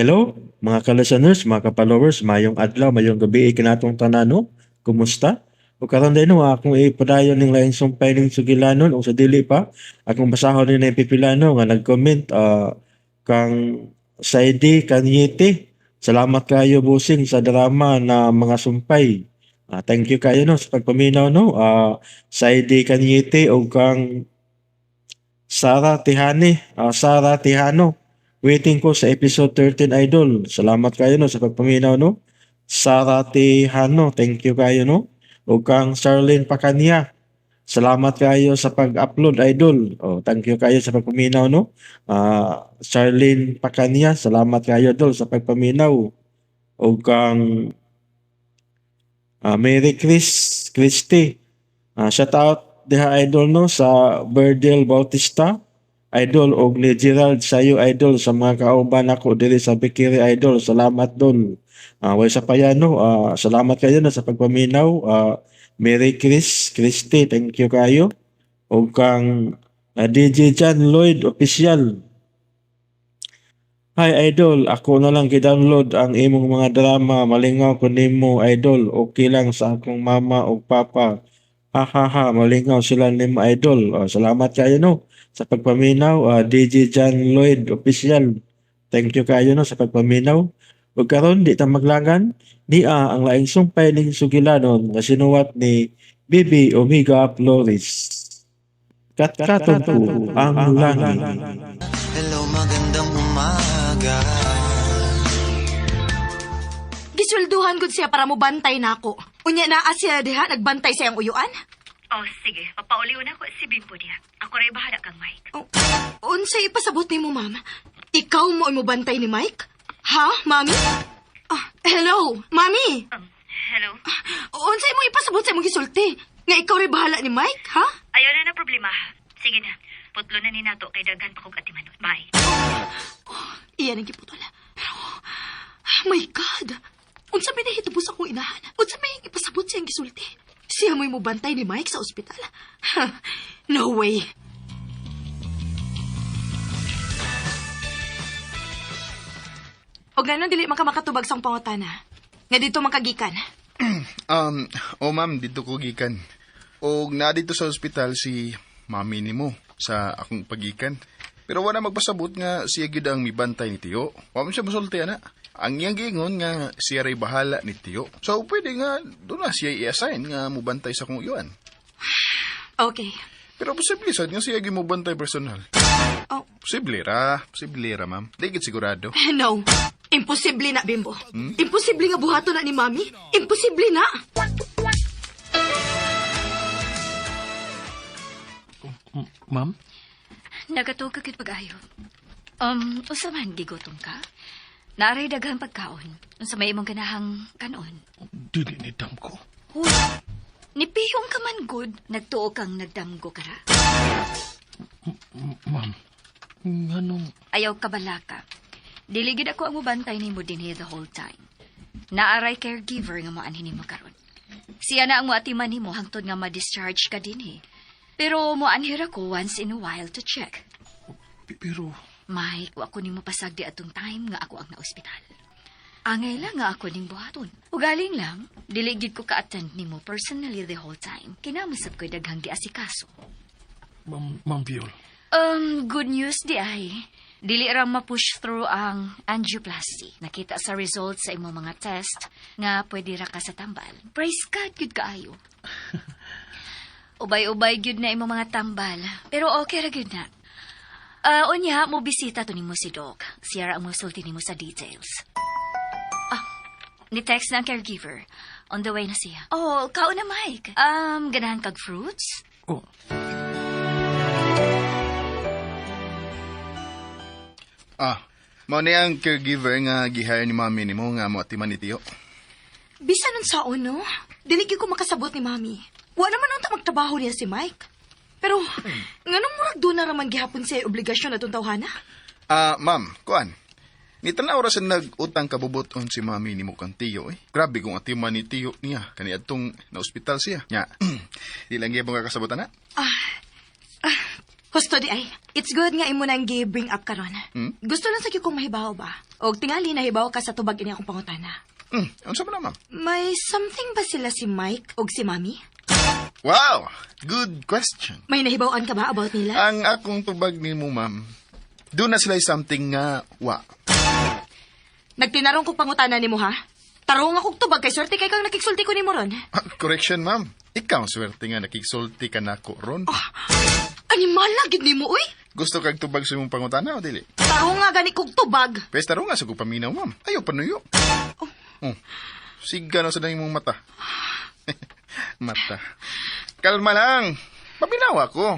Hello, mga ka-listeners, mga ka-followers, mayong adlaw, mayong gabi kanatong tanan, no? Kumusta? O karon din, no, akong ipadayon ning laing sumpay ning sugilanon o sa dili pa, akong basahon ni na pipilano nga nag-comment, kang Saidi Kanyete. Salamat kayo, busing, sa drama na mga sumpay. Thank you kayo, no, sa pagpaminaw, no. Saidi Kanyete o kang Sara Tihani, Sara Tihano. Waiting ko sa episode 13, idol. Salamat kayo, no, sa pagpaminaw, no. Sara Tihano, thank you kayo, no. O kang Charlene Pacania. Salamat kayo sa pag-upload, idol. Oh, thank you kayo sa pagpaminaw, no. Charlene Pacania, salamat kayo, idol, sa pagpaminaw. O kang Mary Chris Christie. Shout out diha, idol, no, sa Berdel Bautista, idol, og ni Gerald sayo, idol, sa mga kauban nako diri sa Bikiri, idol. Salamat dol. Way sa payano, salamat kayo na sa pagpaminaw. Mary Chris Christie, thank you kayo. Og kang DJ John Lloyd Official. Hi idol, ako na lang gi-download ang imong mga drama, malingaw ko nimo, idol. Okay lang sa akong mama ug papa. Ha ha ha, malingaw sila nimo, idol. Oh, salamat kayo, no, sa pagpaminaw, DJ John Lloyd Official. Thank you kayo, no, sa pagpaminaw. Ug karon di ta maglangan, nia ang laing sumpay ning sugilanon nga sinuwat ni Bibi Omega Flores. Katkaton ko ang langit. Hello, magandang umaga. Gisulduhan gud siya para mobantay nako. Unya naa siya diha nagbantay sa iyang uyuan. Oh, sige. Papauliw na ko si Bimbo diha. Ako ray bahala kang Mike. Oh, unsay ipasabot nimo, ma'am? Ikaw mo ay mobantay ni Mike? Ha, mami? Ah, hello, mami. Hello? Unsay mo ipasabot sa imong gisulti? Nga ikaw ray bahala ni Mike, ha? Ayaw na na problema. Sige na. Putlo na ni nato kay daghan pa kog atimanon. Bye. Iyan ang giputol. Pero, oh my God! Unsa may nahitabo sa akong inahan? Unsa may ipasabot siyang gisulti? Siya mo'y mobantay ni Mike sa ospital? Ha, no way! Og nganon dili man ka makatubag sa akong pangutana? Nga dito man kagikan. Oh ma'am, dito ko gikan. Og na dito sa ospital si mami nimo sa akong pagikan. Pero wala magpasabot nga siya gyud ang mibantay ni Tiyo. Wa man siya musulti ana. Ang iyang giingon nga siya ray bahala ni Tiyo. So pwede nga doon na siya i-assign nga mubantay sa akong uyuan. Okay. Pero posible sad nga siya gyud mubantay personal. Oh, Posible ra, ma'am. Di gyud sigurado. No. Imposible na, Bimbo. Imposible nga buhaton na ni Mami. Imposible na. Ma'am? Nagatuo ka gid pag-ayo. Usa man gigutom ka? Naaray daghang pagkaon. Unsa may imong ganahang kanon? Dili ni dam ko. Huy, nipihong ka man good. Nagtuo kang nagdamgo ka ra. Ma'am, nganong? Ayaw ka balaka. Dili gid ako ang mubantay nimo dinhi the whole time. Naaray caregiver nga moanhin nimo karon. Siya na ang moatiman nimo hangtod nga ma-discharge ka dinhi. Pero moanhir ako once in a while to check. Pero, Mike, wa ko nimo pasagdi atong time nga ako ang naospital. Angay lang nga ako ning buhaton. Ugaling lang, dili gid ko ka-attend nimo personally the whole time. Kinamasab ko'y daghang giasikaso. Ma'am Viol, Good news di ay. Dili ra ma-push through ang angioplasty. Nakita sa results sa imong mga test nga pwede ra ka sa tambal. Praise God gyud kaayo. Ubay-ubay gyud na imong mga tambal. Pero okay ra gyud na. Unya, mo bisita to nimo si Doc. Siya ra ang mosulti nimo sa details. Ah, ni-text na ang caregiver. On the way na siya. Oh, kaon na, Mike. Ganahan kag fruits? Oh, Ah, mao ni ang caregiver nga gihire ni mami nimo nga moatiman ni Tiyo. Bisan nun sa no? Dili gyud ko makasabot ni Mami. Wa naman unta magtrabaho niya si Mike. Pero, nganong murag doon na raman gihapon siya obligasyon atong tawhana? Ah, ma'am, kuan. Ni tanaw ra sa nag-utang kabubuton si mami nimo kang Tiyo eh. Grabe kung atiman ni Tiyo niya kani adtong na ospital siya. Nya. Di lang gyud mo kakasabotan na. Husto di ay. It's good nga imo nang gi-bring up karon. Hmm? Gusto lang sa kong mahibaw ba? Og tingali nahibaw ka sa tubag ini akong pangutana. Unsa man na, ma'am? May something ba sila si Mike og si Mami? Wow! Good question. May nahibawan ka ba about nila? Ang akong tubag nimo, ma'am, doon na sila something nga wa. Nagtinarong kong pangutana nimo ha? Tarong akong tubag kay swerte kay kang nakigsulti ko nimo ron. Ah, correction, ma'am. Ikaw ang swerte nga nakigsulti ka nako ron. Animal na gid nimo uy. Gusto kag tubag sa imong pangutana o dili? Tarong nga gani kog tubag. Pwes tarong nga sa kong paminaw, ma'am. Ayaw panuyo. Oh. Siga na sa imong mata. Mata. Kalma lang. Paminaw ako.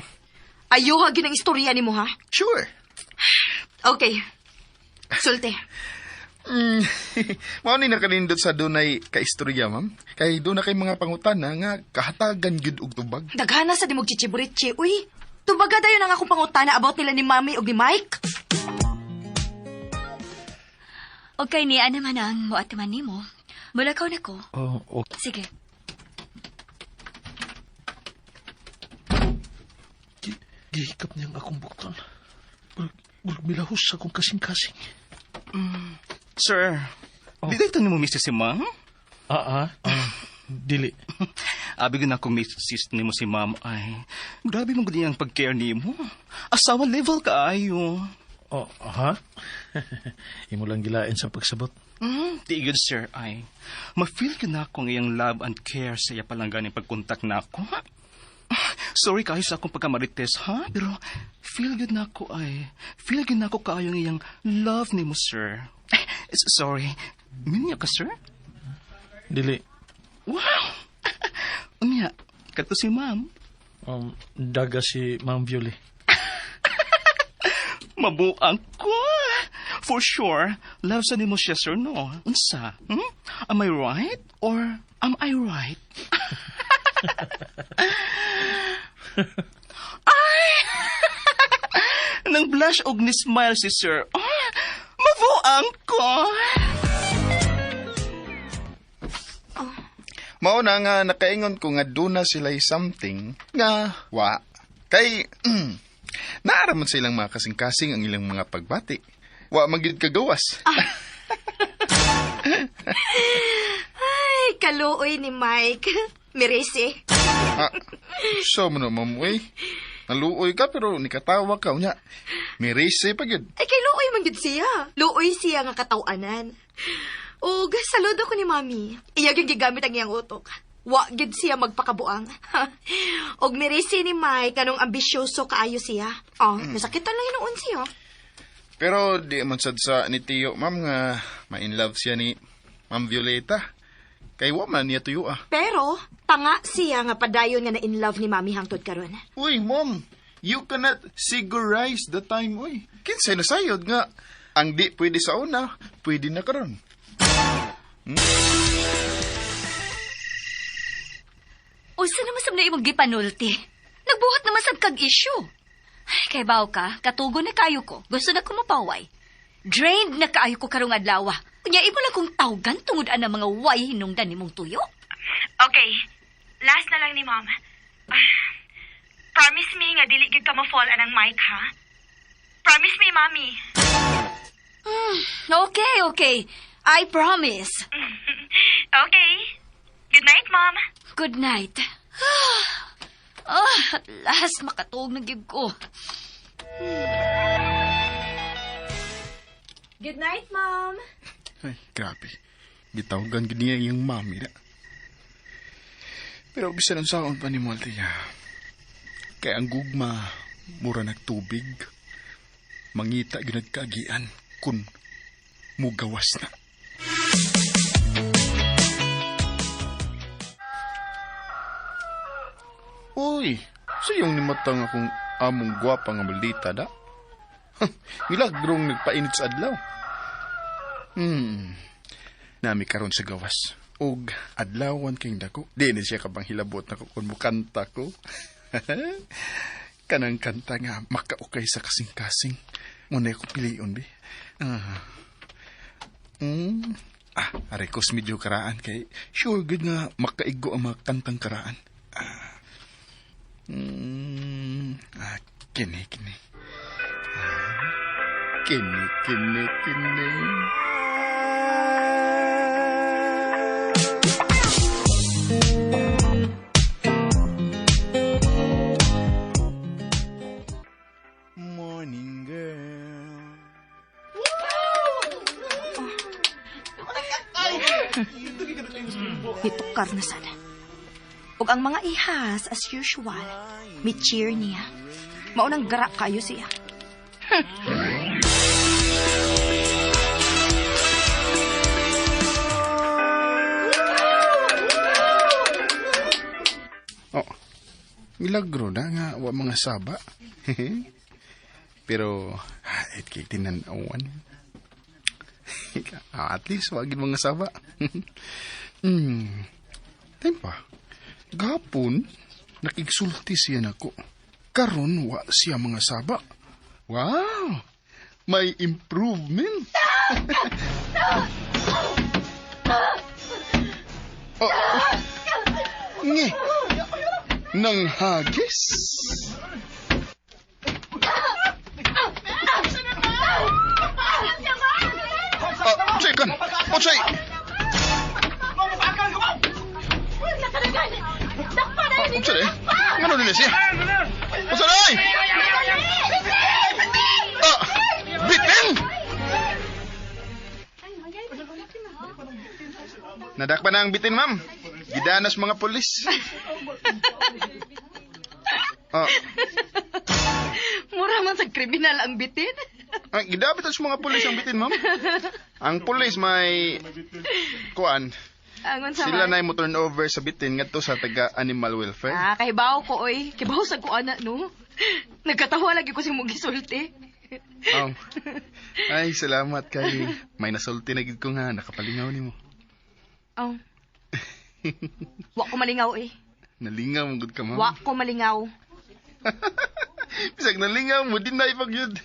Ayuha gid ang istorya nimo ha. Sure. Okay. Sulti. Mao ni nakalindot sa dunay kaistorya, ma'am. Kay doon na kay mga pangutana nga kahatagan gyud og tubag. Daghana sa dimog chichiburitche, uy. Tubaga dayon ang akong pangutana about nila ni Mami ug ni Mike. Okay, niya naman ang moatiman nimo. Mulakaw na ko. Oh, okay. Sige. Gihikap niyang akong bukton. Murag milahos sa akong kasing-kasing. Sir, di dito nimo miss si ma'am? Ah, dili. Abi gyud ako miss nimo si ma'am ay. Grabe mo gud iyang pag-care nimo. Asawa level kaayo. Oh, ha? Imo lang gilain sa pagsabot. Di gyud sir ay. Ma-feel gyud nako ang iyang love and care sa iya palanggan pagkontak nako. Sorry kayo sa akong pagkamarites ha, pero feel gyud nako ay. Feel gyud nako kaayo ang iyang love nimo sir. Sorry. Minya ka sir? Dili. Wow. Unya, kadto si ma'am. Daga si Ma'am Violy. Mabuang ko. For sure, love sa nimo siya, sir, no? Unsa? Hmm? Am I right? Or am I right? Ay! Nang blush og ni smile si sir. Ah, mabuang ko. Mao na nga nakaingon ko nga doon na sila something nga wa. Kay naara man sa ilang mga kasing-kasing ang ilang mga pagbati. Wa man gyud kagawas. Ay, kaluoy ni Mike. Mirese. Ah, so mo na ma'am, uy. Naluoy ka pero nikatawa ka unya. Mirise pa gyud. Ay, kay luoy man gyud siya. Luoy siya nga katawanan. Ug saludo ko ni Mami. Iya gyud gigamit ang iyang utok. Wa gyud siya magpakabuang. Og mirese ni Mike kanong ambisyoso kaayo siya. Oh, nasakitan lang hinuon siya. Pero di man sad sa ni Tio, ma'am, nga ma-in love siya ni Ma'am Violeta. Kay wa man niya tuyo ah. Pero tanga siya nga padayon nga na in love ni Mami hangtod karon. Uy, ma'am, you cannot sigurize the time, uy. Kinsay na sayod nga, ang di pwede sa una, pwede na karon. Unsa naman sab na imong gipanulti? Nagbuhat naman sad kag issue. Ay, kay baw ka, katugo na kayo ko. Gusto na ko mapaway. Drained na kaayo ko karong adlaw. Unya imo lang kong tawgan tungod ana mga way hinungdan nimong tuyo. Okay. Last na lang ni Mom. Ah, promise me nga dili gyud ka ma-fall anang Mike, ha? Promise me, Mommy. Okay. I promise. Okay. Good night, Mom. Good night. Ah, at last makatuog na gyud ko. Good night, Mom. Ay, grabe. Gitawagan gid niya iyang mami na. Pero bisan ang saon pa ni mo, Althea. Kay ang gugma, mura nagtubig. Mangita gyud nagkaagian kun mugawas na. Uy, sa iyong nimatang akong among gwapa nga maldita da. Milagrong nagpainit sa adlaw. Nami karon sa gawas. Og adlawan kayong dako. Di ni siya kabang hilabot na ko kung mukanta ko. Kanang kanta nga makaukay sa kasing-kasing. Muna ko pilion bi. Ah. Ah, aray ko medyo karaan kay sure good nga makaigo ang mga kantang karaan. Ah. Ah, Kini, kini. Kini, kini, kini. Morning, girl. Nitukar na sana. Ug ang mga ihas, as usual, may cheer niya. Maunang gara kayo siya. Oh, milagro na nga wa mga saba. Pero, it kay tinanawan. At least, wagin mga saba. Time pa. Gapon, nakigsulti siya nako. Karon wa siya mga saba. Wow! May improvement. Oh, oh. Nge. Nang hagis. Oh, Unsay kan? Unsay? Unsa eh? Ngano nila siya? Unsa na ay? Ah, bitin! Nadakpa na ang bitin, ma'am. Gidanas mga pulis. Ah, Mura man sa kriminal ang bitin. Ay, gidapit sa mga pulis ang bitin, ma'am. Ang pulis may kuan. Angon sa Sila na mo turn over sa bitin ngadto sa taga animal welfare. Ah, kahibaw ko oy. Kibaw sa ko ana no. Nagkatawa lagi ko sa mong gisulti. Oh. Ay, salamat kay may nasulti na gid ko nga nakapalingaw nimo. Oh. Wa ko malingaw eh. Nalingaw mo gud ka, ma'am. Wa ko malingaw. Bisag nalingaw mo din na ipagyud.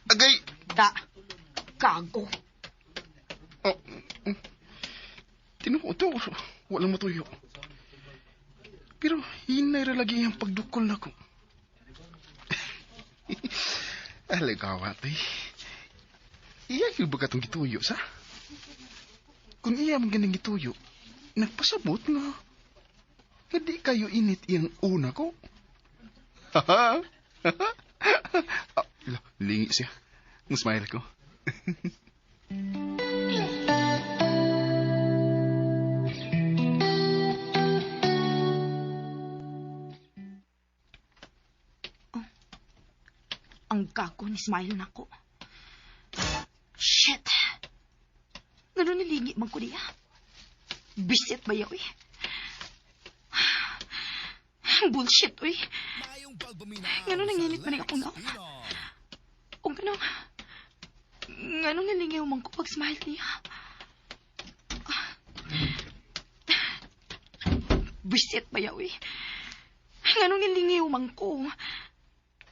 Agay. Da. Gago. Oh. Tinuod to, walang matuyo. Pero hinay ra lagi ang pagdukol nako. Alagawa tay. Iya gyud ba katong gituyo sa? Kung iya man ganing gituyo, nagpasabot nga nga di kayo init iyang una ko. Ah, lingi siya. Ang smile ko. Ang gago ni smile nako. Shit. Ngano nilingi man ko niya? Bisit ba yaw eh? Bullshit, uy. Ngano nanginit man akong naon? O ngano, ngano nalingaw man ko pag-smile niya? Bisit ba yaw eh? Ngano nilingaw man ko?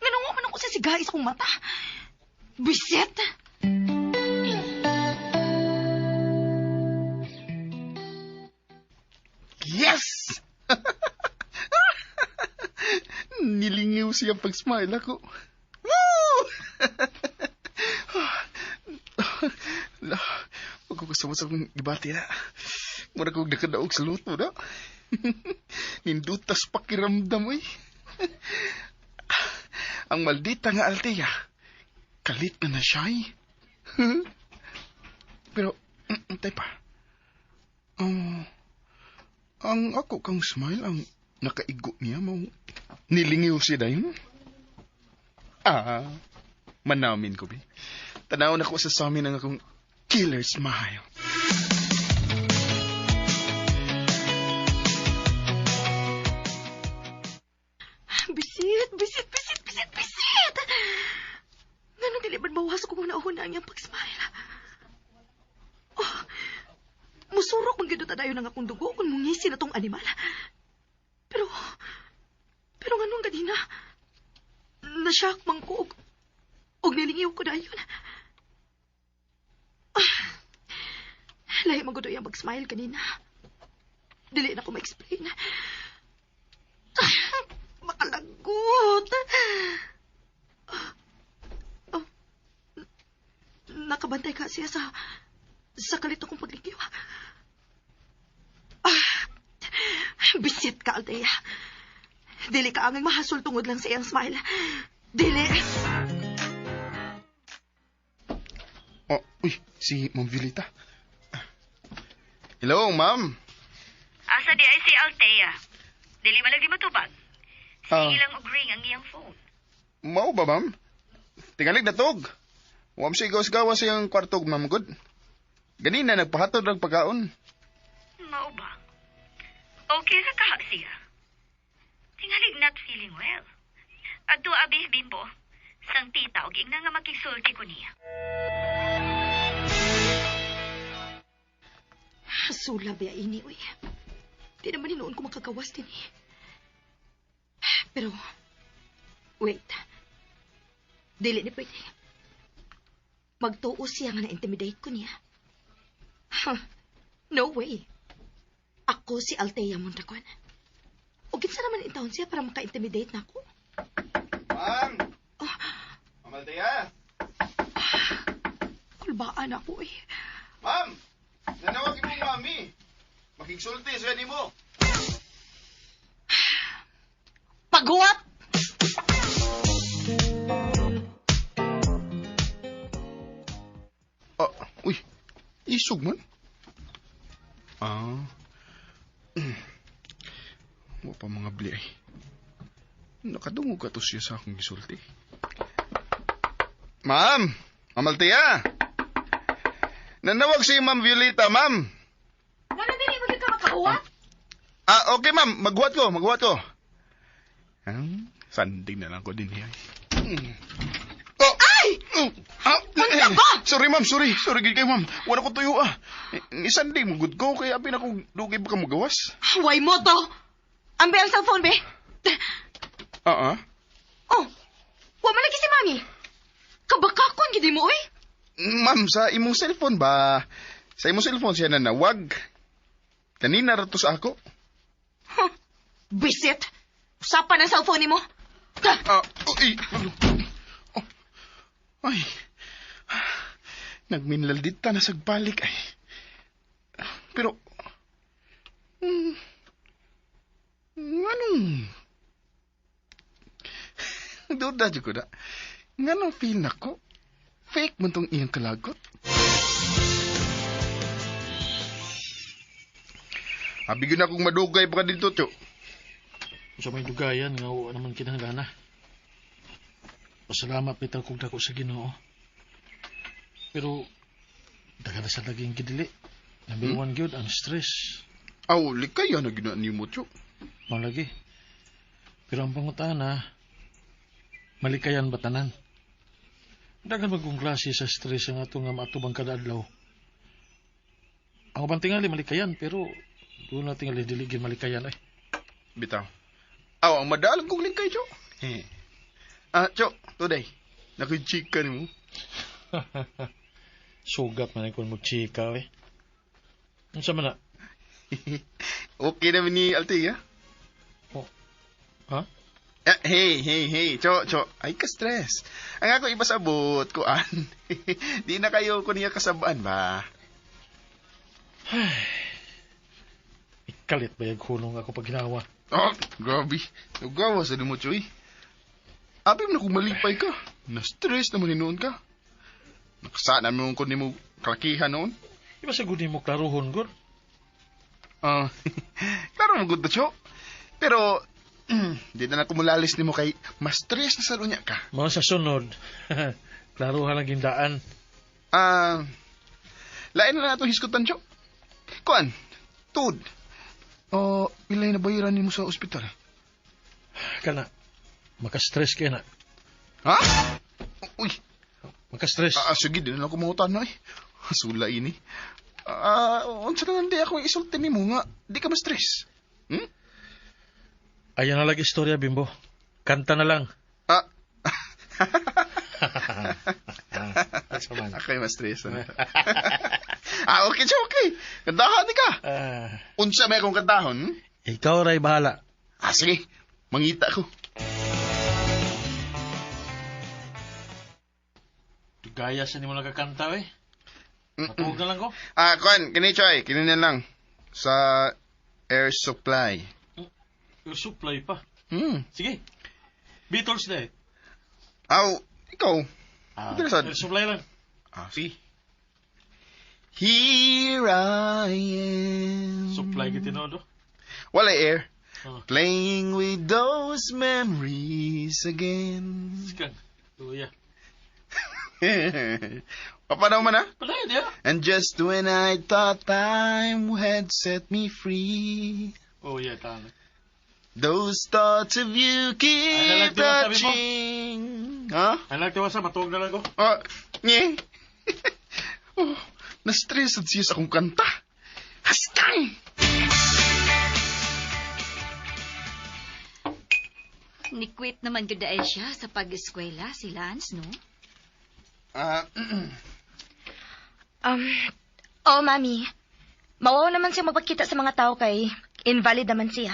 Ngano nga man ako sa sigay sa akong mata? Bisit! Yes! Nilingaw siya pag-smile ako. Woo! Wag ko kasabot sa akong gibati na. Mura kong nakadaog sa luto na. Nindutas pakiramdam oy. Ang maldita nga Althea. Kalit na na siya eh. Pero, tay pa. Oh, ang ako kang smile, ang nakaigo niya, mau nilingiw siya dayon. Ah, manamin ko, bi. Tanaw na ko sa samin ang akong killer smile. Bisit, bisit, bisit, bisit, bisit! Ngano dili man mawas ko kung nauna ang iyang pag-smile. Oh, musurok man gyud dayon ang akong dugo kung mungisi na tong animal. Pero, pero nganong ganina, na-shock man ko og nilingiw ko dayon. Ah, lahi man gud iyang pag-smile kanina. Dili na ko ma-explain. Ah, Makalagot. Oh, nakabantay ka siya sa kalito kong paglikyo. Ah, bisit ka, Althea. Dili ka angay mahasol tungod lang sa iyang smile. Dili. Oh, uy, si Ma'am Violeta. Hello, ma'am. Asa di ay si Althea. Dili malagi matubag. Ah. Sige lang og ring ang iyang phone. Mao ba, ma'am? Tingalig na tog. Wam siya gawas-gawas sa iyang kwarto, ma'am, good. Ganina, nagpahatod ng pagkaon. Mao ba? Okay ra ka siya. Tingalig not feeling well. Adto abi bimbo. Sang tita og ingna nga makisulti ko niya. Sula ba ini, uy. Di naman hinuon ko makagawas din eh. Pero, wait. Dili ni pwede. Magtuo siya nga na-intimidate ko niya. Huh. No way. Ako si Althea Mondragon. O kinsa naman intawon siya para maka-intimidate na ako? Ma'am! Ma'am Althea! Kulbaan ako eh. Ma'am! Nanawag imong mami. Makigsulti siya nimo. Paghuwat! Oh, uy, isog man. Ah. Wa pa mga bli ay. Nakadungog ka to siya sa akong gisulti. Ma'am! Ma'am Althea! Nanawag si Ma'am Violeta, ma'am. Wala dili mo ka makahuwat? Ah, okay ma'am. Maghuwat ko, maghuwat ko. Sanding na lang ko din niya. Oh! Ay! Ah, Unsa ba? Sorry ma'am, sorry. Sorry gid kayo ma'am. Wala ko tuyo ah. Isanding mo gud ko kay abi na ko dugay ba ka mogawas? Way mo to! Ang ang cellphone, be! Ah, ah. Oh, wa man lagi si Mami. Kabakakon gid mo, oy. Ma'am, sa imong cellphone ba? Sa imong cellphone siya nanawag. Kanina ra to sa ako. Huh. Bisit! Usapan ang cellphone nimo. Ah, uy. Oh. Ay. Nagminlal dita na sagbalik ay. Pero nganong duda jud ko na. Nganong feel nako? Fake man tong iyang kalagot. Abi gyud na akong madugay pa ka dito, Tiyo. Sa may dugayan nga wa naman kinahanglan. Pasalamat bitaw kog dako sa Ginoo. Pero daghan na sa laging gidili. Number one gyud ang stress. Aw, likay na gyud na nimo, Tiyo. Mao lagi. Pero ang pangutana, malikayan ba tanan? Daghan man kong klase sa stress ang ato nga maatubang kada adlaw. Ang uban tingali malikayan pero doon na tingali dili gyud malikayan ay. Bitaw. Aw, ang madalag kong lingkay, Tiyo. Ah, Tiyo, today. Nakichika nimo. Sugat man kon mo chika eh. Unsa man na? Okay naman ni Althea. Oh. Ha? Ah, hey, hey, hey, Cho, Cho, ay ka-stress. Ang ako ipasabot, kuan. Di na kayo ko niya kasabaan ba? Ikalit ba yung hunong ako pag ginawa? Oh, grabe. Nagawa sa mo, Choy. Abi mo na kung malipay ka. Na-stress naman noon ka. Nakasana mo ko nimo kalakihan noon. Iba sa gud mo klaruhon gud. Ah, klaro mo gud to, Cho. Pero, di na na kumulalis nimo kay mas stress na sa lunya ka. Mao sa sunod. Klaruhan lang gindaan. Ah, lain na nato hisgutan, Cho. Kuan, tud. Oh, pilay na bayaran nimo sa ospital? Kana maka-stress kay na. Ha? Uy, Maka-stress. ah, sige, di na lang kumangutan na eh. Sula ini. Ah, unsa na lang di ako isulti nimo nga di ka ma-stress. Hmm? Ayan na lang istorya, Bimbo. Kanta na lang. Ah, Asa man? ako'y ma-stress. Ano? Ah, okay, siya, okay. Kantahan ni ka. Ah, Unsa may akong kantahon? ikaw ray bahala. Ah, sige. Mangita ko. Gaya sa nimo nagakanta, eh. Matuog na lang ko. Ah, kuan, kini Choy, kini na lang. Sa Air Supply. Yung supply pa. Sige. Beatles na eh. Aw, ikaw. Ah, Ito na sad. Air Supply lang. Ah, see. Here I am. Supply ka tinodo. Wala air. Oh. Playing with those memories again. Sikan. Luya. Papanaw man ah. Padayon niya. And just when I thought time had set me free, Oh, yeah, tama. those thoughts of you Ay, keep nalag, diba, sabi mo? touching. Ha? Ay, nagtiwasa, matuog na lang ko. Ah, nye. Oh, na-stress at siya sa akong kanta. Hastang! Ni-quit naman gyud ay siya sa pag-eskwela si Lance, no? Ah, Oh, Mami. Mawaw naman siya magpakita sa mga tao kay invalid naman siya.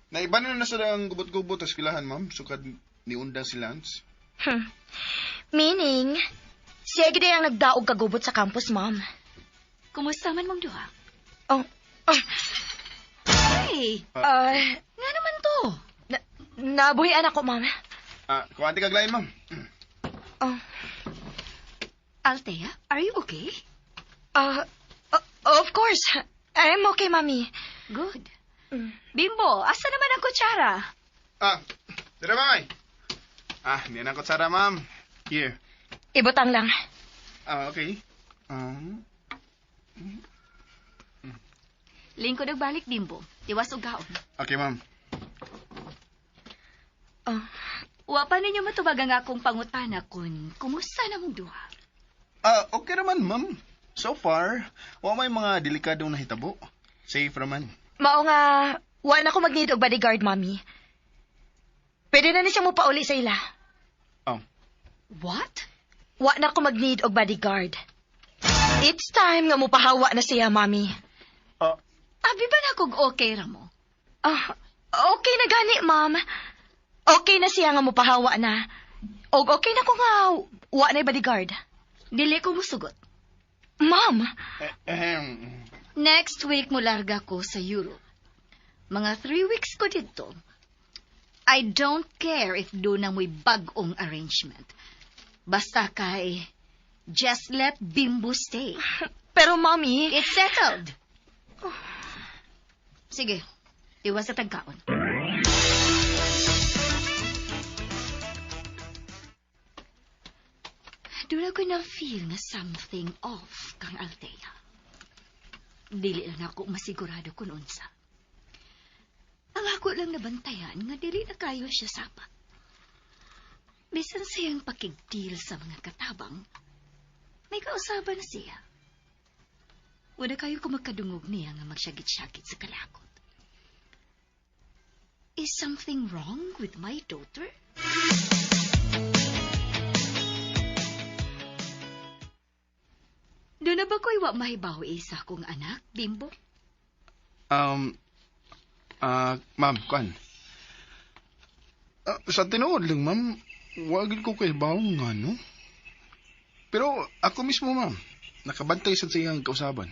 Naiba na na sa ang gubot-gubot sa eskwelahan, ma'am. Sukad niunda si Lance. Meaning, siya gid ang nagdaog kagubot sa campus, ma'am. Kumusta man mong duha? Oh, oh, Hey, nga naman to. Nabuhian ako, ma'am. Ah, kuwante kag lain, ma'am. Oh, Althea, are you okay? Of course. I'm okay, Mami. Good. Bimbo, asa naman ang kutsara? Ah, dira, ma'am. Ah, niyan ang kutsara, ma'am. Here. Ibutang lang. Ah, okay. Lingkod og balik, Bimbo. Tiwas og gaon. Okay, ma'am. Oh, Wa pa ninyo matubag ang akong pangutana kung kumusta na mong duha. Ah, okay naman, ma'am. So far, wa may mga delikadong nahitabo. Safe raman. Mao nga, wa na ko mag-need og bodyguard, Mami. Pwede na ni siya mo pauli sa ila. Oh. What? Wa na ko mag-need og bodyguard. It's time nga mupahawa na siya, Mami. Ah, Abi ba na kog okay ra mo? Ah, okay na gani, ma'am. Okay na siya nga mupahawa na. Og okay na ko nga wa na bodyguard. Dili ko musugot. Ma'am, eh, ehem. Next week mo larga ko sa Europe. Mga 3 weeks ko dito. I don't care if doon na mo'y bag-ong arrangement. Basta kay, just let Bimbo stay. Pero Mommy, It's settled. Sige, tiwas sa tagkaon. Doon ako na-feel na something off kang Althea. Dili lang ako masigurado kung unsa. Ang ako lang nabantayan nga dili na kayo siya sapat. Bisan siyang pakig-deal sa mga katabang, may kausaban na siya. Wala kayo ko magkadungog niya nga magsyagit-syagit sa kalakot. Is something wrong with my daughter? Doon na ba ko'y wa mahibaw sa akong anak, Bimbo? Ma'am, kuan. Ah, sa tinuod lang, ma'am, wa gyud ko kay nga, no? Pero ako mismo, ma'am, nakabantay sa iyang kausaban.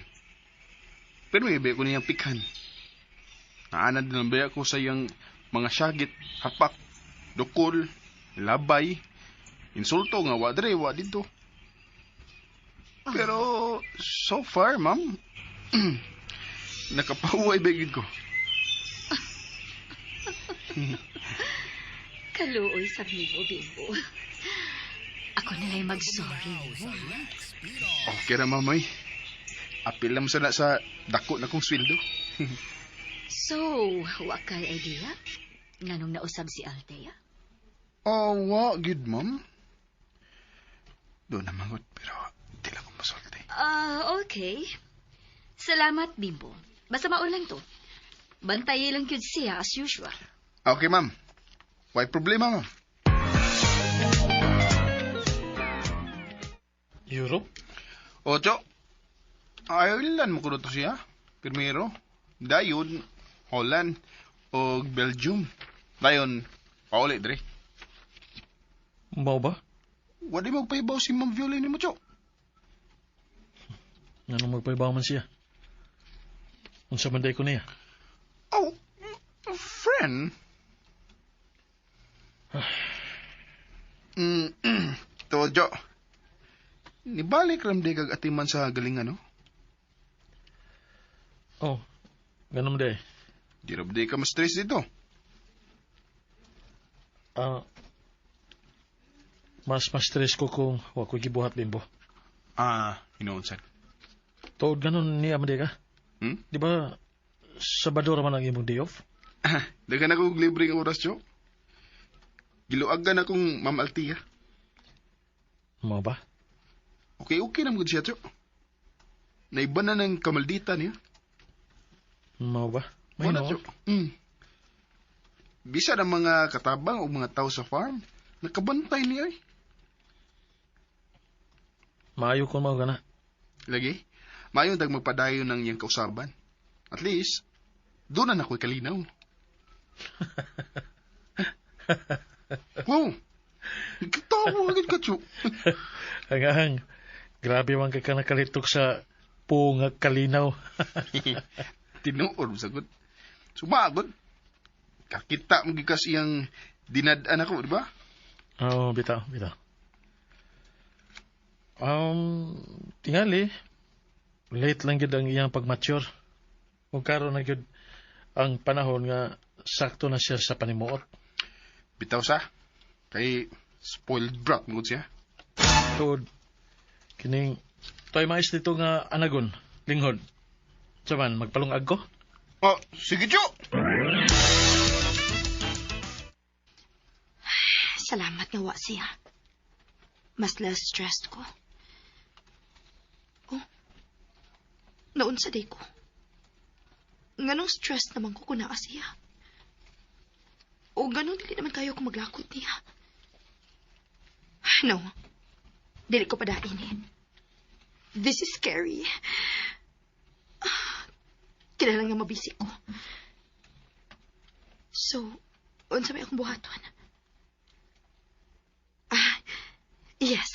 Pero may ko niyang pikhan. Naanad lang ba ko sa iyang mga syagit, hapak, dukol, labay, insulto nga wa dre, wa dito. Pero so far, ma'am, nakapahuway ba gyud ko. Kaluoy sa nimo, Bimbo. Ako na lang mag-sorry nimo. Okay ra, ma'am, ay. Apil lang sana sa dako na kong sweldo. So, wa kay idea? Nganong nausab si Althea? Oh, wa gyud, ma'am. Doon na mangot, pero di lang ko masulti. Ah, okay. Salamat, Bimbo. Basta mao lang to. Bantayi lang gyud siya as usual. Okay, ma'am. Way problema, ma'am. Europe? Ocho. Ireland mo kuno to siya. Primero. Dayon, Holland, o Belgium. Dayon, pauli dre. Mao ba? Wala magpahibaw si Ma'am Viola ni mo, Cho. Nganong magpahibaw man siya? Unsa man day ko niya? Oh, friend. To, Jo. Nibalik ramde kag atiman sa galingan, no? Oh, ganun day. Di ramde ka ma-stress dito. Ah, mas ma-stress ko kung wa ko gibuhat, Bimbo. Ah, hinoon sad. Tuod ganun niya man ka? Hmm? Di ba, Sabado ra man ang imong day off? Daghan ako og libre nga oras, Jo. Giluagan akong Ma'am Altia. Mao ba? Okay, okay na gud siya, Jo. Naiba na ng kamaldita niya. Mao ba? May Mahinoon. Jo. Bisa ng mga katabang o mga tao sa farm, nakabantay niya eh. Maayo kung mao gana. Lagi, maayo dag magpadayon ng iyang kausaban. At least, doon na ako'y kalinaw. Wow! Kitawa agad ka, Chu. Ang grabe man ka nakalitok sa punga kalinaw. Tinuod, sagot. Sumagod. Kakita mo gikas iyang dinad-an ako, di ba? Oo, oh, bitaw, bitaw. Tingali, late lang gyud ang iyang pag-mature. Kung karon na gyud ang panahon nga sakto na siya sa panimuot. Bitaw sa. Kay spoiled brat mo siya. Tuod, kining toy mais dito nga anagon, linghod. Saman, magpalungag ko? Oh, sige, Chu! Salamat nga wa siya. Mas less stressed ko. Oh, naunsa day ko. Nganong stressed naman ko kung naa siya. O ganun dili naman kayo kung maglakot niya. No. Dili ko padain eh. This is scary. Ah, kinahanglan nga mabisi ko. So, unsa may akong buhaton? Ah, yes.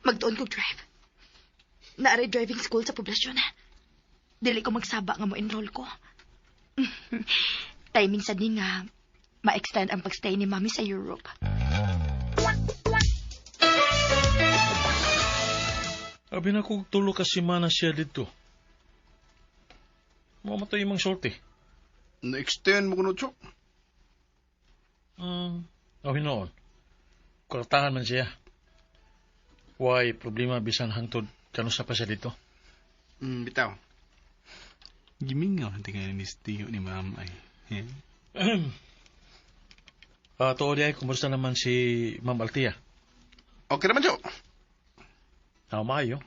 Magtuon kog drive. Naaray driving school sa poblasyon. Dili ko magsaba nga mo-enroll ko. Timing sad ni nga ma-extend ang pagstay ni Mami sa Europe. Abi na kung tulo ka semana siya dito. Mamatay imong sulti. Na-extend mo kuno, Chu. O hinoon. Kwartahan man siya. Why problema bisan hangtod kanusa pa siya dito? Bitaw. Gimingaw ang tingali ni Tio ni Ma'am ay. Eh? Ah, tuod ay kumusta naman si Ma'am Altia? Okay naman, Chu. Ah, maayo.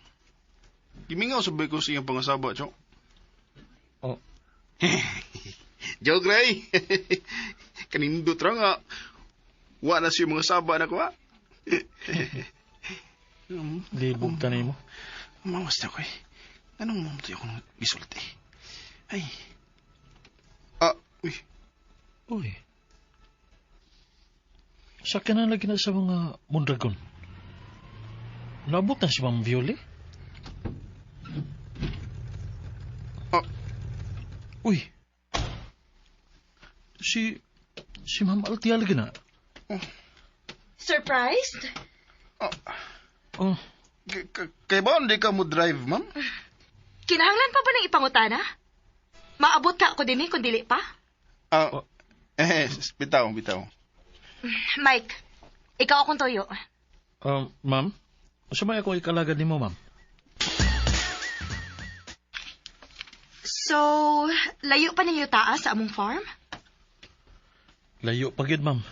Gimingaw sabay ko sa iyang pangasaba, Chu. Oh. Joke, Ray. Kanindot ra nga. Wa na siya mga saba na ko, ha? Libog ta nimo. Mawas na ko eh. Anong mamatay ako ng gisulti? Ay, Ah, uy. Uy. Sakya na lagi na sa mga Mondragon. Naabot na si Ma'am Violet. Ah. Uy. Si Ma'am Altia lagi na. Surprised? Ah, Oh, kay ba hindi ka mo drive, ma'am? Kinahanglan pa ba ng ipangutana? Maabot ka ako din eh, kung dili pa. Ah, eh, bitaw, bitaw. Mike, ikaw akong tuyo. Ma'am? Unsa may ako ikalagad nimo, ma'am? So, layo pa ninyo taas sa among farm? Layo pa gyud, ma'am.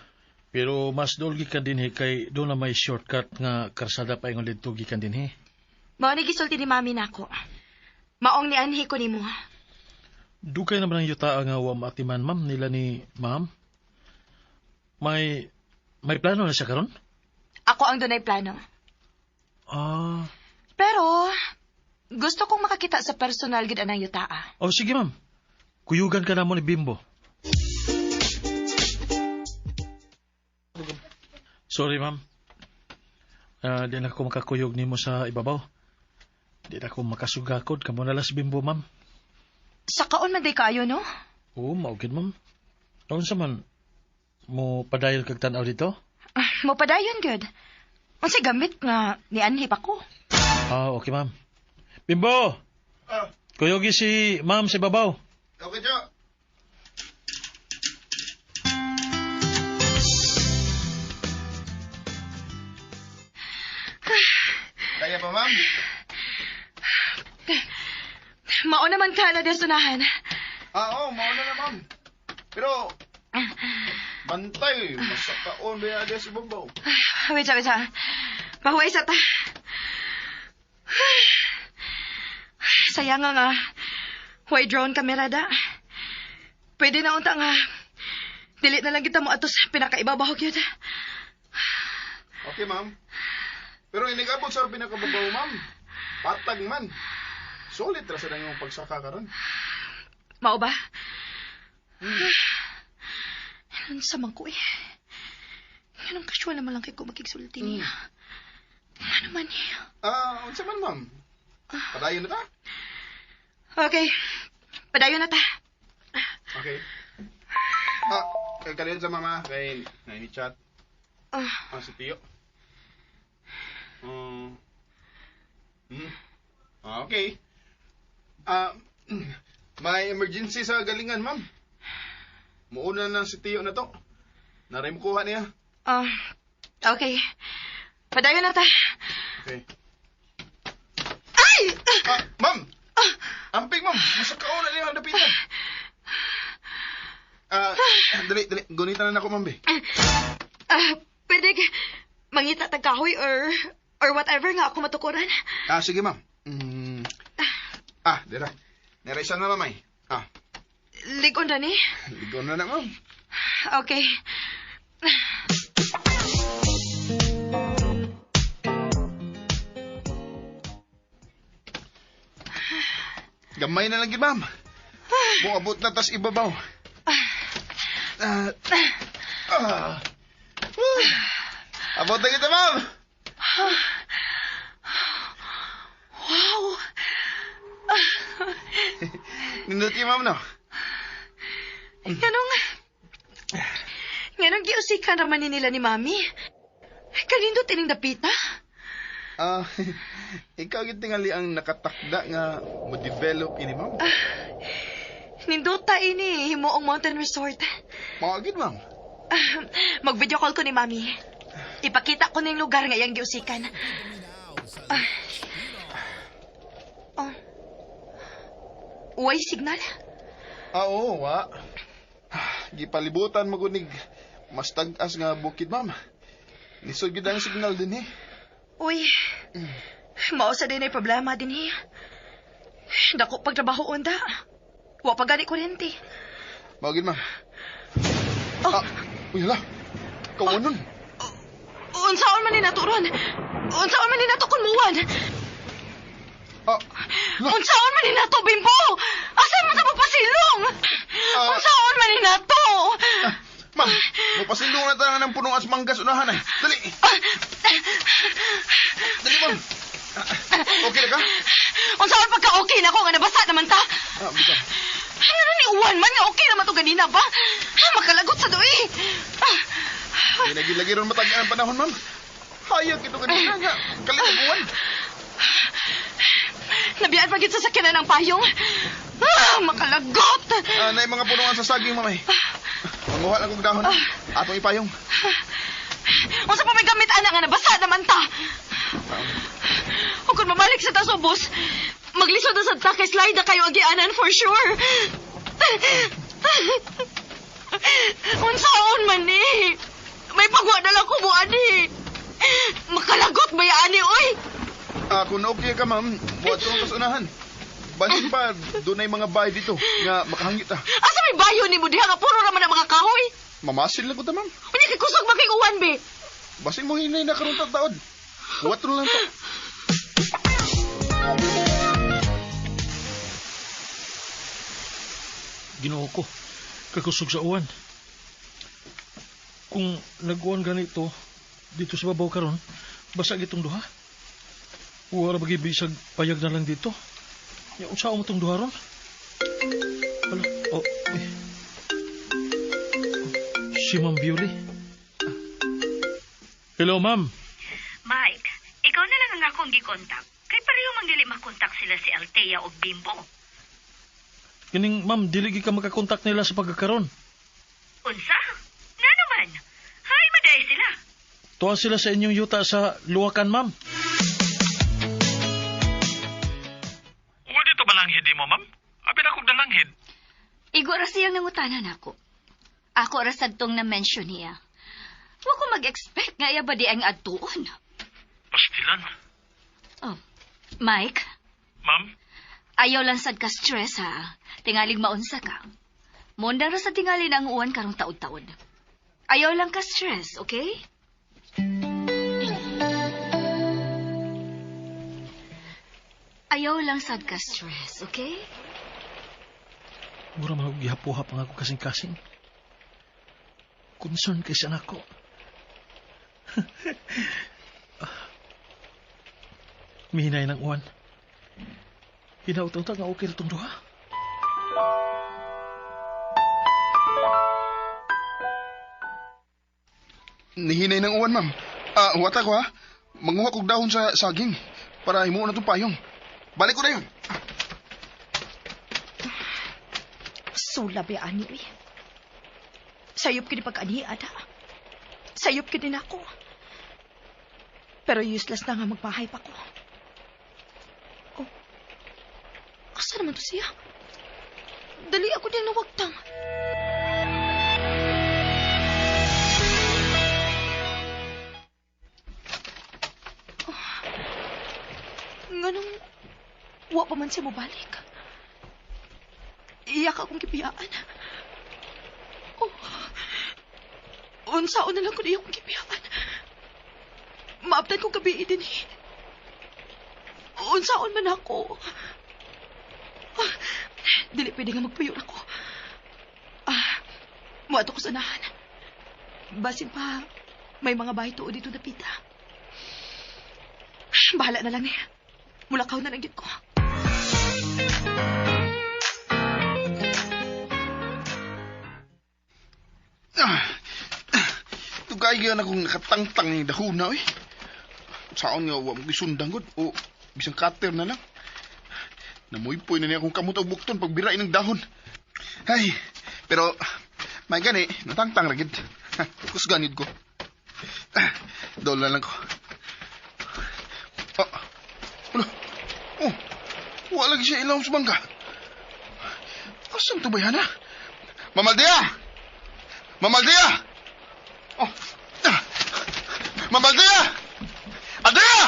Pero mas dool gikan dinhi kay doon na may shortcut nga karsada pa ingon didto gikan dinhi. Mao ni gisulti ni Mami nako. Maong nianhi ko nimo. Dugay naman ang yuta nga wa maatiman, ma'am, nila ni ma'am. May plano na siya karon? Ako ang dunay plano. Ah, Pero gusto kong makakita sa personal gid anang yutaa. oh sige, ma'am. Kuyugan ka na mo ni Bimbo. Sorry, ma'am. Di na ako makakuyog nimo sa ibabaw. Di na ako makasugakod. Kamo na las bimbo, ma'am. Sa kaon man day kayo, no? Oo, mao gyud, ma'am. Unsa man mo padayol kag tan-aw dito? Ah, mopadayon gyud. Unsay gamit nga nianhi pa ko? Ah, okay, ma'am. Bimbo! Ah. Kuyogi si ma'am sa ibabaw. Okay, Jo. Kaya pa, ma'am? Mao naman ka na desunahan. Ah, oo, mauna na, ma'am. Pero, bantay, masakaon ba yung sa ibabaw? Wait, wait, wait. Mahuway sa ta. Sayang nga. Way drone camera da. Pwede na unta nga. Dili na lang kita mo ato sa pinakaibabaw gyud. Okay, ma'am. Pero inigabot sa pinakababaw, ma'am. Patag man. Sulit ra sa yung pagsaka karon. Mao ba? Unsa man ko eh. Anong casual naman lang kay ko makigsulti niya. Ano man eh. Ah, unsa man, ma'am? Padayon na ta? Okay. Padayon na ta. Okay. Ah, kay kalian sa mama, kay na ni chat. Ah, Ah, si Tio. Ah, okay. Ah, may emergency sa galingan, ma'am. Muuna na si Tio na to. Naray mo kuha niya. ah, okay. Padayon na ta. Okay. Ay! Ah, ma'am! Amping, ma'am! Nasa kauna niya ang dapitan. Ah, dali, dali. Gunitan na ako, ma'am, be. Ah, pwede mangita tag kahoy or whatever nga ako matukuran. Ah, sige, ma'am. Ah, dira. Nera isa na, mamay. Ah, Ligon ra ni. ligon na na, ma'am. Okay. Gamay na lang gid, ma'am. Muabot na tas ibabaw. Ah. Ah. Woo. Abot na kita, ma'am. Wow! Nindot kayo, ma'am, no? Nganong giusikan raman ni nila ni Mami? Kanindot ining dapita? Ah, ikaw gyud tingali ang nakatakda nga mo develop ini, ma'am. Nindota ini himuong mountain resort. Mao gyud, ma'am. Ah, mag-video call ko ni Mami. Ipakita ko ning lugar nga iyang giusikan. Ah. Oh. Uway signal? Ah, oo, wa. Gipalibutan mo gunig mas tag-as nga bukid, ma'am. Lisod gyud ang signal din eh. Uy, mao sa din ay problema din eh. Dako pagtrabaho onda. Wa pa gani kuryente. Mao gyud, ma'am. Oh. Ah, uy, hala. Kawanon. Unsaon man ni nato ron? Unsaon man ni nato kun muwan? Ah, hala. Unsaon man ni nato, Bimbo? Asa man sa papasilong? Ah. Unsaon man ni nato? Ah, ma'am, mapasilong na tayo ng punong asmanggas unahan ay. Dali. Dali, ma'am. Ah, okay na ka? Unsaon pagka okay na ko nga nabasa naman ta? Ah, bitaw. Ano ni uwan man nga okay naman to ganina ba? Ah, makalagot sa doy. Ah, Hindi nagilagi ron matag ang panahon, ma'am. Hayag ito kanina nga. Kalit ang uwan. Nabiyaan pa gid sa sakyanan ang payong. Ah, makalagot. Ah, na mga punuan sa saging, ma'am. ay. Manguha lang kong dahon. Atong ipayong. Unsa pa may gamit ana nga nabasa naman ta? O kung mamalik sa tasubos, maglisod na sa ta kay slide na kayo agianan for sure. Unsaon man ni? May pagwa na lang kumuan ni. Makalagot ba ani oy? Ah, kung okay ka, ma'am, buhat ko sa unahan. Basin pa, doon ay mga bahay dito nga makahangit ah. Asa may bayo ni mo diha nga puro raman ang mga kahoy? Mamasil lang ko ta, ma'am. Unya kay kusog ba kay uwan be? Basin mo hinay na karon taod. Buhat lang to. Ginoo ko, kakusog sa uwan. Kung nag-uwan ganito, dito sa babaw karon, Basa gitong duha. Wala bagi bisag payag na lang dito. Ya, unsa mo tong duha ron? Hala, oh, uy. Si Ma'am Beauty. Hello, ma'am. Mike, ikaw na lang ang akong gikontak. Kay pareho mang dili makontak sila si Althea og Bimbo. Kining, ma'am, dili gyud ka makakontak nila sa pagkakaron. Unsa? Nga naman. Hay, maday sila. Tuwa sila sa inyong yuta sa Luwakan, ma'am. Pwede to balanghid mo, ma'am? Abi na kong dalanghid. Igo ra siyang nangutanan ako. Ako ra sadtong na-mention niya. Wa ko mag-expect nga iya ba di ang adtuon. Pastilan. Oh, Mike, Ma'am? ayaw lang sad ka stress ha. Tingalig maunsa ka. Mondang ra sa tingali na ang uwan karong taod-taod. Ayaw lang ka stress, okay? Ayaw lang sad ka stress, okay? Mura man ako gihapuha pa nga ako kasing-kasing. Concern kay siya nako. Mihinay ng uwan. Hinaut-uta nga okay itong duha. Nihinay ng uwan, ma'am. Huwata ko ha. Manguha kog dahon sa saging para himuon na itong payong. Balik ko na yun. Sula ba ani uy. Sayop kini pag-ani ada. Sayop kini nako. Pero useless na nga magmahay pa ko. Oh. Asa naman to siya? Dali ako din nawagtang. Oh. Nganong wa pa man siya mobalik. Iyak akong gibiyaan. Oh. Unsaon na lang kung iya akong gibiyaan. Maabtan kong gabi din eh. Unsaon man ako. Ah, dili pwede nga magpuyo ako. Ah, muadto ko sa unahan. Basin pa, may mga bahay tuo dito dapita. Bahala na lang eh. Mulakaw na lang gyud ko. Tugay gyud akong nakatangtang ni dahuna oy. Saon nga wa mo gisundang gud o bisang cutter na lang. Namuypoy na niya akong kamot og bukton pagbira ng dahon. Ay, pero may gani natangtang ra gid. Kusgan gid ko. Dol na lang ko. Oh. Ano? Oh. Wala lagi siya ilawom sa bangka. Asan to ba yan, ha? Mamaldea! Mamaldea! Oh. Ah. Mamaldea! Aldea!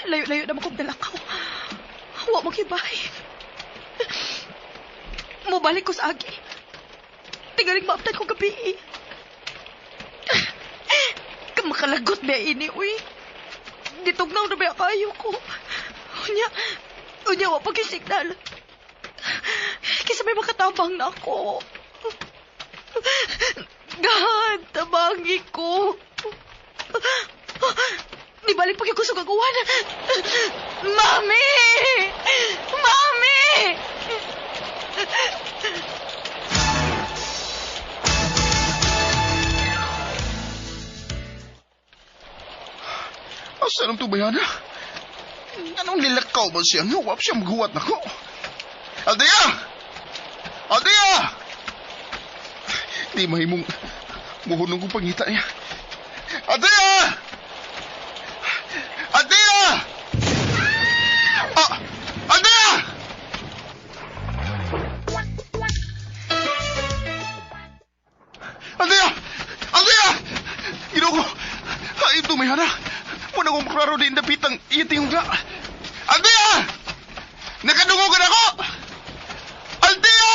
Layo-layo na makong dalakaw. Wa mo kibay. Mubalik ko sa agi. Tingaling maabtan kong gabi. Kamakalagot ba ini, uy. Ditugnaw na ba kayo ko? Unya, unya, wa pag signal. Kisa may makatabang na ako. God, tabangi ko. Di balik pag kusog ang uwan. Mami! Mami! Asa nang tubayan, ha? Anong nilakaw ba siya? Nga, wap siya maghuwat na ko. Aldea! Aldea! Di mahimong muhunong kong pangita niya. Aldea! Aldea! Ah! Aldea! Aldea! Aldea! Ginoo ko! Ay, ito may hana. Muna kong maklaro din dapitang iting ga. Aldea! Nakadungo ka na ako! Aldea!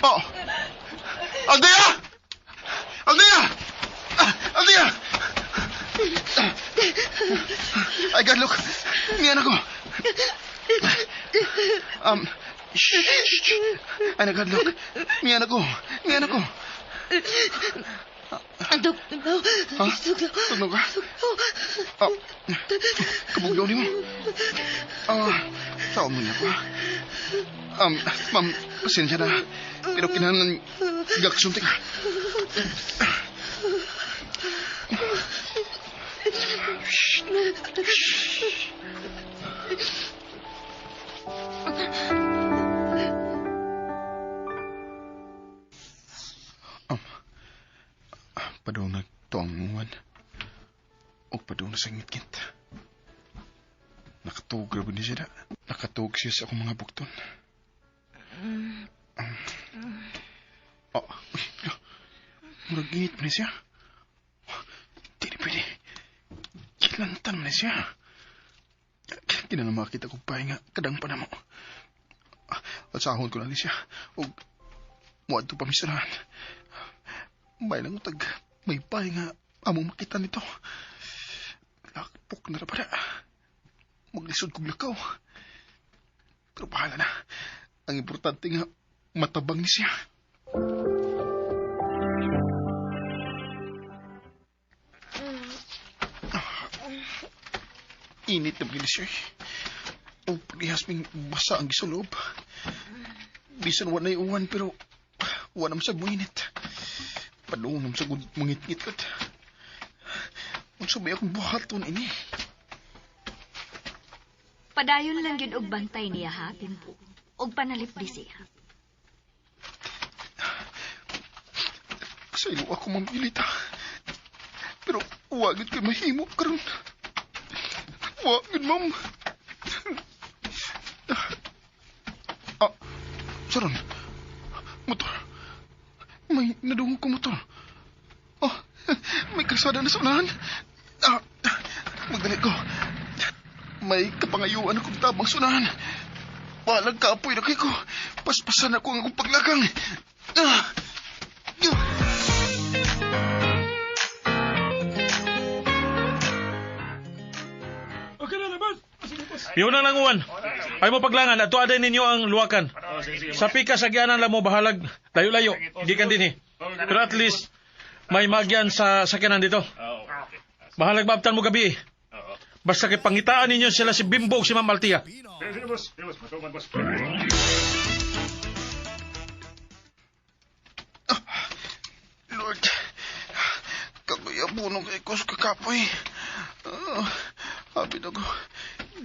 Oh! Aldea! Aldea! Aldea! Ay, God, look. Niyan ako. Shh. Ay, naghadlok. Miyan ako. Miyan ako. Ang tugnaw. Ha? Tugnaw ka? Oh, kabugdaw ni mo. Tawag mo niya pa. Ma'am, pasensya na. Pero kinahanglan gaksunti ka. Shh. Shh. Padung nagtuang uwan. O padung na sa ngit-ngit. Nakatuog ra ba ni siya da? Nakatuog siya sa akong mga bukton. Oh, uy, murag init pa ni siya. Di na pwede. Kilantan man ni siya. Kinala makita kong pahinga kadang pa na mo. Alsahon ko na ni siya. O muadto pa misarahan. May lang utag. May pahinga among makita nito. Lakpok na ra para. Maglisod kong lakaw. Pero bahala na. Ang importante nga, matabang ni siya. Init na bilis siya. O parehas ming basa ang gisulob. Bisan wa na'y uwan pero wa naman sa buinit. Padung naman sa mangit-ngit kat. Magsubay akong buhaton ini. Padayon lang yun og bantay niya ha, Bimbo. Og panalipdi siya. Sa ilo ako mamilita. Pero wagid ko'y mahimo karon. Wagid, ma'am. Ah, saron. Motor. May nadungog ko motor. Oh, may kalsada na sa unahan. Ah, magdali ko. May kapangayuan akong tabang sunahan. Walang kapoy na kayo ko. Paspasan ako ang akong paglakang. Ah! Yun ang nanguan. Ay mo paglangan, ato aday ninyo ang luwakan. Sa pika sa gianan lang mo bahalag, layo-layo, gikan din eh. Pero at least, may magyan sa sakyanan dito. Bahalag maabtan mo gabi eh. Basta kay pangitaan ninyo sila si Bimbo ug si Ma'am Altia. Lord, kakuya punong kay ko sa kakapoy. Habi na ko,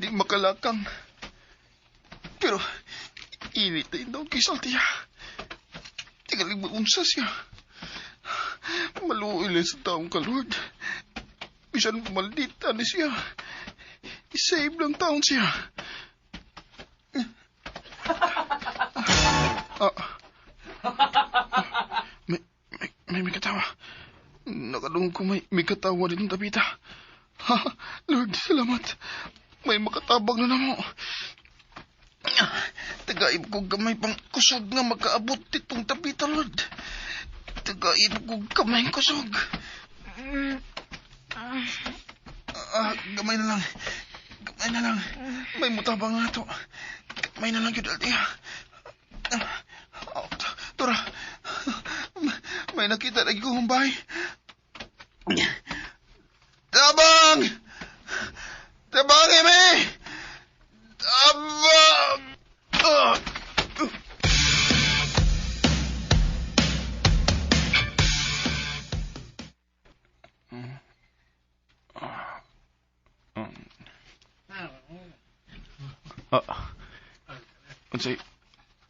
di makalakang. Pero, init na daw kay Saltia. Tingaling maunsa siya. Maluoy lang sa taong ka, Lord. Bisan maldita ni siya. I-save lang taon siya. May katawa. Nakadungog ko may katawa din ng tabita. Ha, Lord, salamat. May makatabang na namo. Tagaib ko gamay pang kusog nga makaabot ditong tapita, Lord. Tagaib ko gamay kusog. Gamay na lang. Gamay na lang. May mutabang na to. Gamay na lang yun, Altia. Tora, may nakita lagi kong bahay. Tabang! Tabang, Eme! Tabang! Unsay?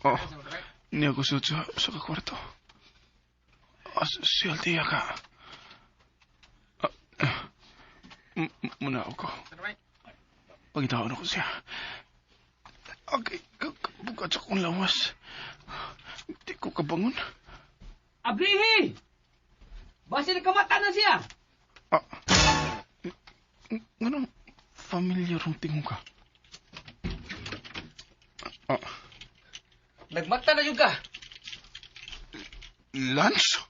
Oh, niya ko sa kakwarto. Si Althea ka. Muna ako. Pagitaon ako siya. Okay, bukat sa akong lawas. Di ko kabangon. Ablihi! Basi nagkamata na siya! Anong familiar ang tingong ka? Nagmata na yun ka! Lance?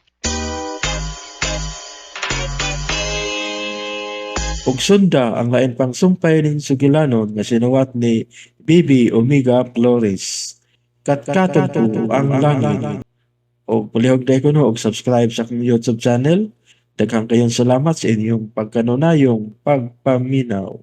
Ug sunda ang lain pang sumpay ning sugilanon nga sinuwat ni Bibi Omega Flores. Katkaton ko ang langit. Og palihog diay kuno og subscribe sa akong YouTube channel. Daghang kayong salamat sa inyong pagkanunayong pagpaminaw.